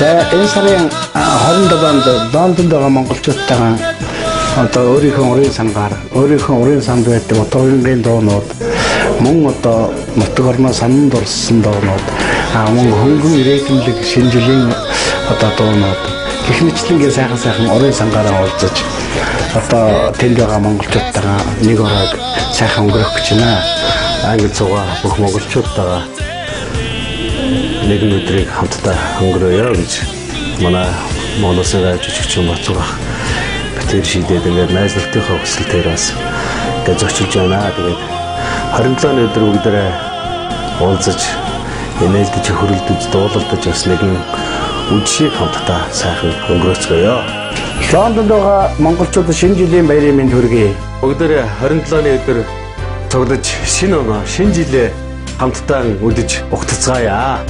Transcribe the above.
За, энэ сарын 27-нд Лондонд байгаа монголчуудтайгаа одоо өөрийнхөө урын сангаар, өөрийнхөө урын санд байдаг Утгагийн дуунууд, мөн одоо нутаг орноо санан дурссан дуунууд, мөн хөнгөн ирээдүнлэг шинэ жилийн одоо дуунууд гэх мэтлэнгээ сайхан сайхан урын сангаараа уулзаж одоо тэнд байгаа монголчуудтайгаа нэг ороог сайхан өнгөрөөх гэж байна. Англи цугаа бүх монголчуудтайгаа нэгэн өдрийг хамтдаа өнгөрөөё гэж манай Монгол Улсын гай жижигчин Бацуурах битэр шийдээд ингээд найз нартынхаа хүсэлтээр бас ингээд зочилж байна. Тэгээд 27-ны өдөр бүгдээрээ уулзаж, инээлдэж, хөрөлдөж, дуулалдаж бас нэгэн үдшийг хамтдаа сайхан өнгөрөөцгөөё. Лондонд байгаа монголчуудад шинэ жилийн баярын мэнд хүргэе. Бүгдээрээ 27-ны өдөр цуглаж шинэ оноо, шинэ жилээ хамтдаа үдэж угтацгаая.